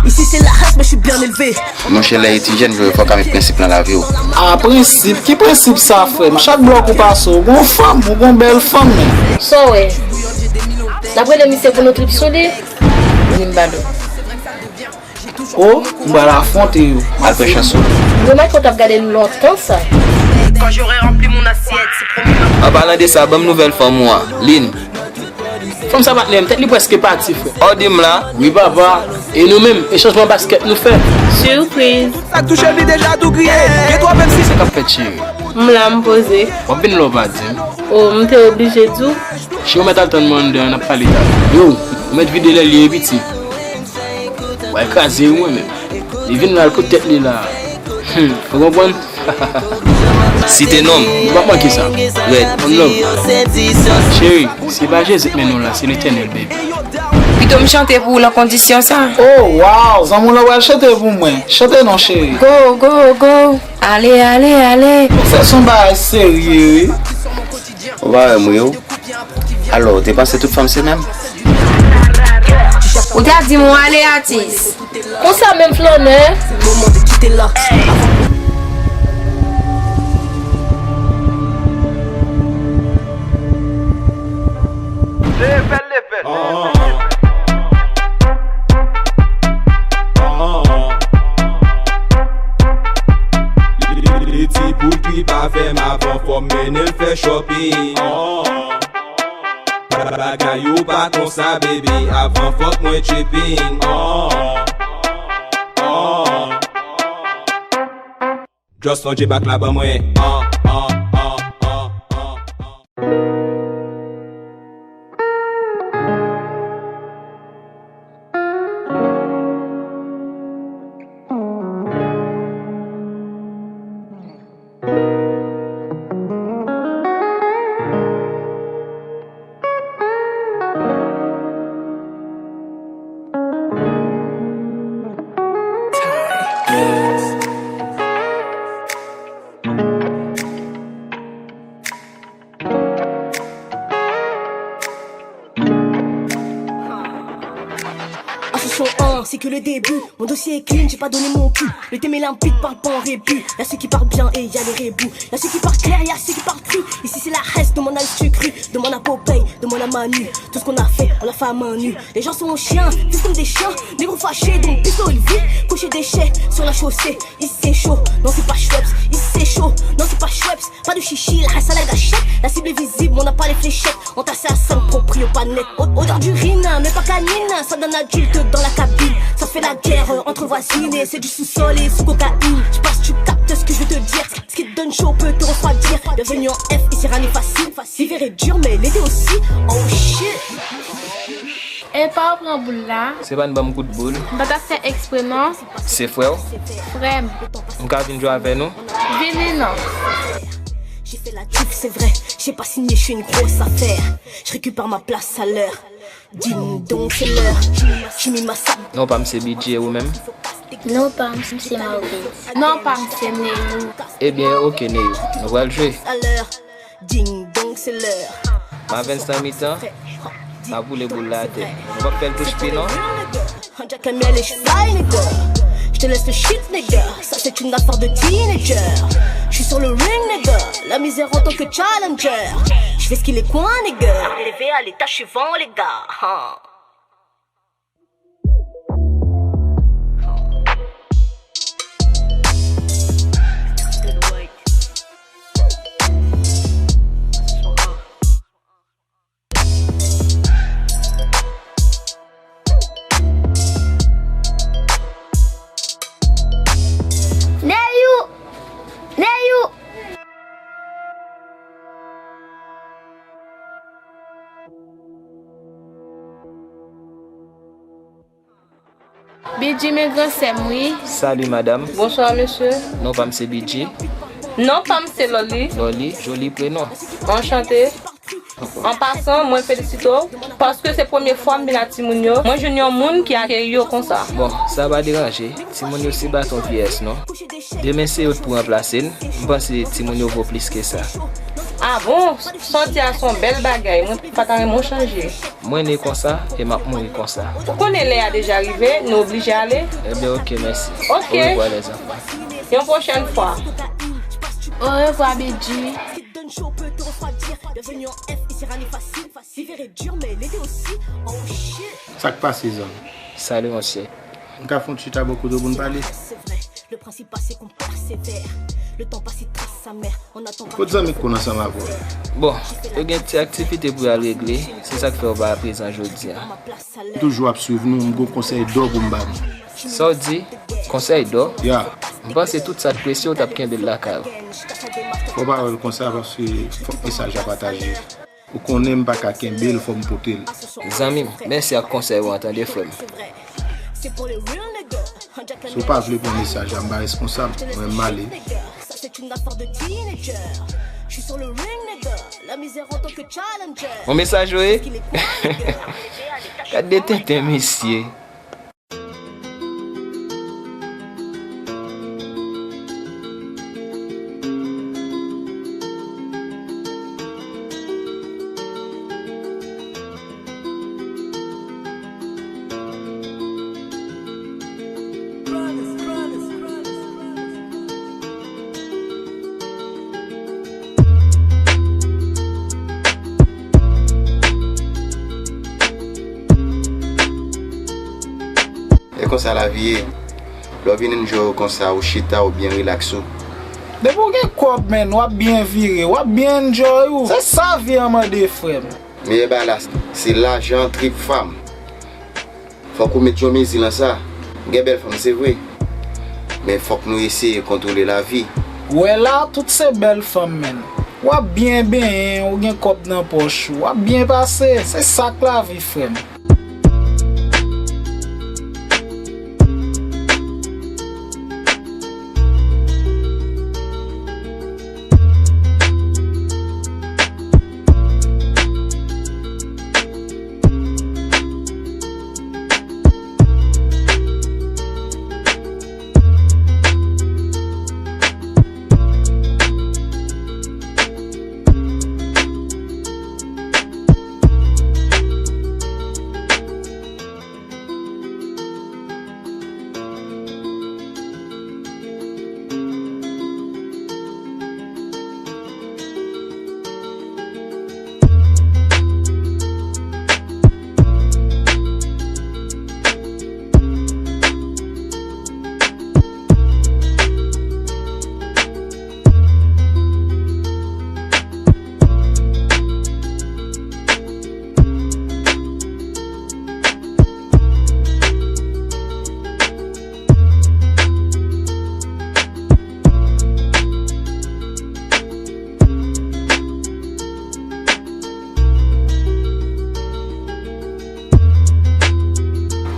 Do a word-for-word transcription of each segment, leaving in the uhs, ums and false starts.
Ici c'est la race, mais je suis bien élevé. Monchè, lè etidyan jwe, fò w ka met prensip nan lavi w. A, prensip? Ki prensip sa, frè m? Chak blòk ou pase, ou gon fanm, ou gon bèl fanm, men. Sa w wè? N ap rele misye pou nou trip sou li. Vin ba nou. O, m pral afwonte yo. M ap fè chans ou. Yo, Michael t ap gade l lontan sa. Quand j'aurai rempli mon assiette, c'est promis. An palan de sa, ban m nouvèl fanm ou an, Lynn. Fanm sa patnè m, tèt li prèske pati, frè. Ò, di m la. Wi, papa. E nou menm, e chanjman baskèt nou fè. Surprise. Sa k touche m li deja tou kriye. Gen twòp M C. Sa k ap fèt, cheri? M la, m poze. W ap vin la w pa di m. O, m te oblije di w. Cheri, w mèt al tann mwen anndan an, n ap pale talè. Yo, ou mèt vide lè li e piti. W a kraze wi mwen menm. Li vin la, l pot tèt li la. Hmm, ou konprann? Site non m. Ou p ap manke sa. Red. One love. Cheri, se pa Jezi k mennen w la, se Letènèl, baby. Pito m chante pou ou lan kondisyon sa. Oh, wow! Zanmi w lan pral chante pou mwen. Chante non, cheri. Go, go, go. Ale, ale, ale. Fè son bagay serye, wi. Ou pa wè m ri w? Alò, ou te panse tout fanm se menm? Ou ta di m ou ale atis. Konsa menm flannè. Li ti poul ki pa fè m avan fò m mennen l fè shopping. Bagay yo pa konsa baby, avan fòk mwen tripping. Just on J-Back la ban mwen. Attention, hein, c'est que le début. Mon dossier est clean, j'ai pas donné mon cul. Le thème est limpide, parle pas en rébus. Y a ceux qui parlent bien et y a les rébous. Y a ceux qui parlent clair, y a ceux qui parlent cru. Ici c'est la haine, demande à Lucky Cru, demande à Popeye, demande à Manu. Tout ce qu'on a fait, on l'a fait à main nue. Les gens sont chiens, vivent comme des chiens. Négro fâché, donc pisse au lit. Couché déchets sur la chaussée. Ici c'est chaud, non c'est pas Schweppes. Ici c'est chaud, non c'est pas Schweppes. Pas de chichi, la haine à la gâchette. La cible est visible, on n'a pas les fléchettes. On t'assassin, proprio pas net. Odeur d'urine, mais pas canine. Ça donne adulte dans la cabine. Ça fait la guerre entre voisines et c'est du sous-sol et sous cocaïne. Je passe, tu captes ce que je veux te dire. Ce qui te donne chaud peut te refroidir. Bienvenue en F, ici rien n'est facile. L'hiver est dur, mais l'été aussi. Oh shit. Epa w pran boul la? Se pa n ban m kout boul. M pa t ap fè ekspre non. Se frè w? Frè m. M ka vin jwe avè nou? Vini non. J'ai fait la diff, c'est vrai. J'ai pas signé, je suis une grosse affaire. Je récupère ma place à l'heure. Ding dong, c'est l'heure. Jimmy Massad. Non pa m se B J, ou menm? Non pa m se Maurice. Non pa m se Neyou. Ebyen, oke, Neyou. Nou pral jwe. À l'heure. Ding dong, c'est l'heure. Mavens nan mitan. M ap boule boul la atè. Nou p ap fè l touch pye non. Jack la miel et je fly, nigga. Je te laisse le shit, nigga. Ça c'est une affaire de teenager. Je suis sur le ring, nigga. La misère en tant que challenger. Je vais skier les coins, nigga. Arrivé à l'étage suivant, les gars. Hein. Neyou! Neyou! B J men gran sè m wi. Salut madame. Bonsoir mesye. Non pa m se B J. Non pa m se Loli. Loli, joli prenon. Anchante. An pasan, mwen felisite w paske se premye fwa m vin ak timoun yo. Mwen jwenn yon moun ki akeyi yo konsa. Bon, sa pa deranje. Timoun yo se baton P S non. Demen se yo t pou ranplase n. M panse timoun yo vo plis ke sa. Ah bon? Sa w di a se yon bèl bagay. Mwen pa ta renmen w chanje. Mwen ne konsa e m ap mouri konsa. Ou konnen lè a deja rive, nou oblije ale. Ebyen, oke, mèsi. Oke. Orevwa, lèzanfan. Yon pwochèn fwa. Orevwa, Bidji. Sa k pase, zanmi? Salut, monchè. M ka fè yon ti chita bò kote w pou n pale? Kot zanmi k konn ansanm avè w? Bon, yo gen ti aktivite pou y al regle, se sa k fè yo pa prezan jodi a. M toujou ap swiv nou, m gon konsèy dò pou m ba nou. Sa w di? Konsèy dò? Ya. M panse tout sa k presye w t ap kenbe l lakay ou. Fò w pa wè l konsa paske fòk mesaj la pataje. Ou konnen m pa ka kenbe l, fò m pote l. Zanmi m, mèsi ak konsèy ou an tande, frè m. Si w pa vle pran mesaj la, m pa responsab. Mwen, m ale. Yon mesaj ou ye? Gad de tenten, mesye. E konsa lavi ye. Lè w vin enjoy w konsa, ou chita, ou byen rilaks ou. Depi w gen kòb, menn, w ap byen vire, w ap byen enjoy ou. Se sa vi an mande, frè m. Meyè bagay la, se lajan, trip, fanm. Fòk ou met yon mezi nan sa. Gen bèl fanm, se vre. Men fòk nou eseye kontwole lavi. Ou wè la, tout se bèl fanm, menn. W ap byen benyen, ou gen kòb nan pòch ou, w ap byen pase. Se sa k lavi, frè m.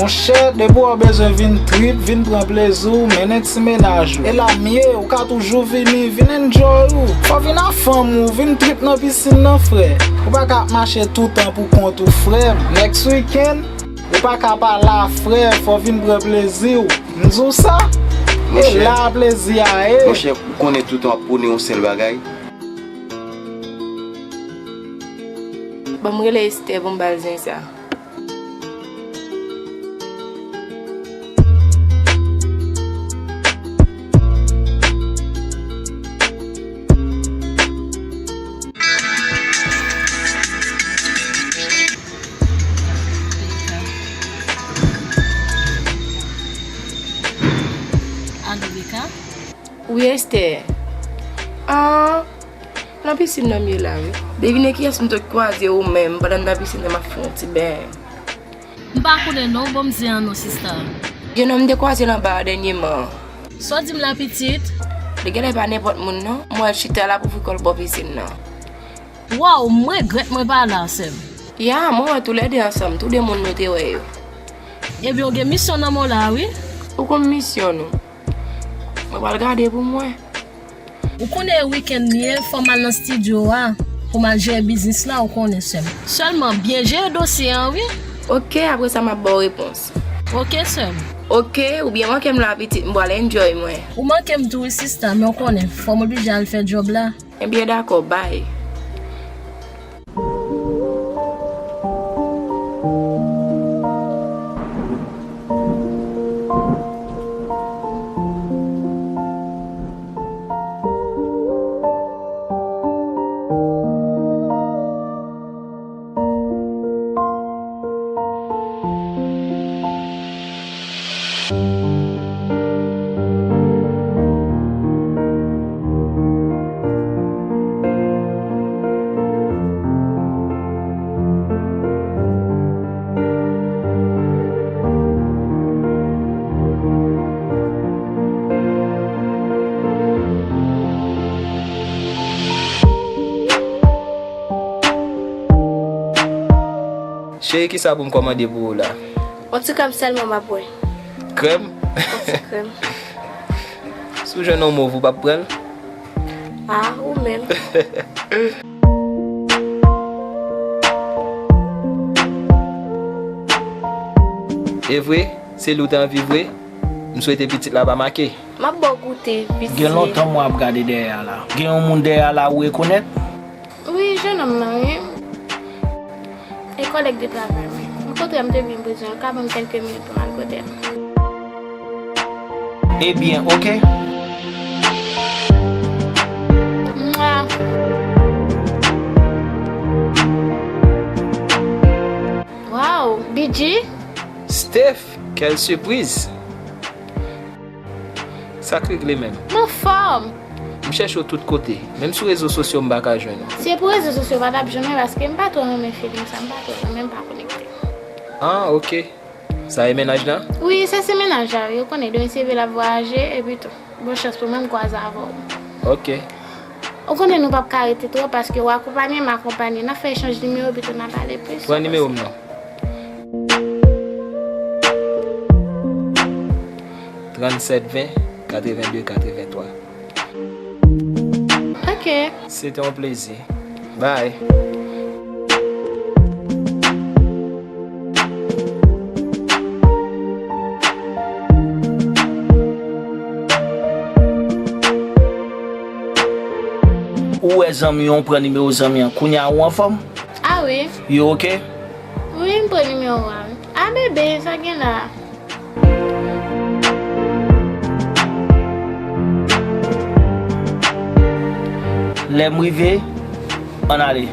Monchè, depi w bezwen vin trip, vin pran plezi w, mennen ti mennaj ou. E la m ye, ou ka toujou vini, vin enjoy ou. Fò vin ak fanm ou, vin trip nan pisin nan, frè. Ou pa ka ap mache toutan pou kont ou, frè m. Next weekend, ou pa ka pa la, frè, fò vin pran plezi w. M di w sa, e la plezi a ye. Monchè, ou konnen toutan w ap pwone yon sèl bagay. Ban m rele Esther pou m ba l zen sa. Alo, Rika? Wi, Esther. Ah, nan pisin nan m ye la, wi. Devine kiyès m te kwaze ou menm pandan m nan pisin nan m ap fè yon ti beny. M pa konnen non, bon m di an non, sista. Jennonm m te kwaze l anba a dènyèman. Sa w di m la, pitit? Li genlè pa nenpòt moun non. M wè l chita la pou fri kò l bò pisin nan. Waw, m regrèt mwen pa la, sè m. Ya, mwen wè toulède ansanm, tou de moun nou te wè yo. Ebyen, w gen misyon nan men w la, wi. Ou konn misyon nou. Mwen pral gade pou m wè. Ou konnen e wikenn li ye, fò m al nan estidyo a pou m al jere biznis la, ou konnen, sè m. Sèlman, byen jere dosye an, wi. Oke, apre sa, m ap ba w repons. Oke, sè m. Oke, ou byen manke m la, pitit, m pral enjoy mwen. Ou manke m tou, wi, sista, men w konnen, fò m oblije al fè djòb la. Ebyen, dakò, bay. Cheri, kisa pou m kòmande pou ou la? Yon ti krèm sèlman m ap bwè. Krèm? Yon ti krèm. Si w jwenn yon mov, ou p ap pran l? Ah, ou menm. E vre? Se li w te anvi vre? M swete pitit la pa make. M ap ba w goute, visye. Gen lontan mwen ap gade dèyè a la. Gen yon moun dèyè a la ou rekonèt? Wi, jennonm nan, wi. E kòlèg de travay mwen. M kote m te vin bezwen, l ka ban m kèlke minit pou m al kote l. Ebyen, oke. Mwa. Wow, B G? Steph, quelle surprise! Sa k regle menm? M anfòm! M chèche w tout kote, menm sou rezo sosyo m pa ka jwenn ou. Si se pou rezo sosyo, w pa t ap jwenn mwen paske m pa twò renmen feeling sa, m pa twò renmen, m pa konekte. Ah, oke. Sa e mennaj lan? Wi, sa se mennaj la, wi. Ou konnen, demen se vre l ap vwayaje, epi tou. Bon chans pou mwen, m kwaze avè w. Oke. Ou konnen nou p ap ka rete twòp paske w akonpanye, m akonpanye. N ap fè echanj nimewo, epi tou n a pale plis. Pran nimewo m non. Trannsèt ven, katrevenndde, katreventwa. Ok. Se te yon plezi. Bye. Ou wè zanmi an, ou pran nimewo zanmi an. Kounye a ou anfòm? Ah wi. You ok? Wi, m pran nimewo a. Ah, bebe, sa gen la? Lè m rive, ann ale.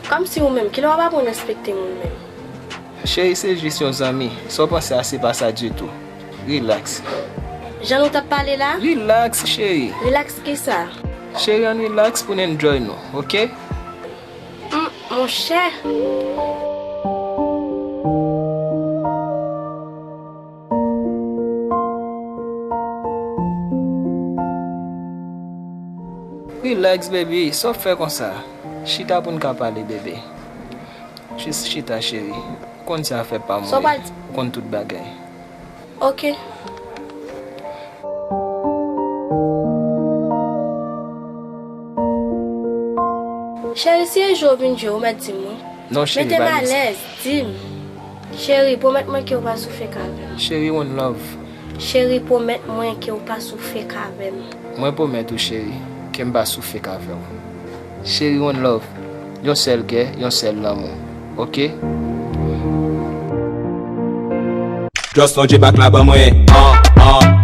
Kòmsi ou menm, kilè w ap aprann respekte moun menm? Cheri, se jis yon zanmi. Sa w panse a, se pa sa ditou. Rilaks. Jan nou t ap pale la? Rilaks, cheri. Rilaks kisa? Cheri, ann rilaks pou n enjoy nou, oke? M, monchè. Rilaks, baby. Sa w fè konsa? Chita pou n ka pale, bebe. Jis chita, cheri. Ou konn se afè pa m, wi. Sa w pral di? Ou konn tout bagay. Ok. Cheri, si e jwe w vin jwe, ou mèt di m, wi. Non, cheri, pa di sa. Mete m alèz, di m. Cheri, pwomèt mwen ke w pa sou fake avè m. Cheri, one love. Cheri, pwomèt mwen ke w pa sou fake avè m. Mwen pwomèt ou, cheri, ke m pa sou fake avè w. Cheri, one love. Yon sèl kè, yon sèl lanmou. Oke? Just on J-Back la ban mwen. Ah, ah.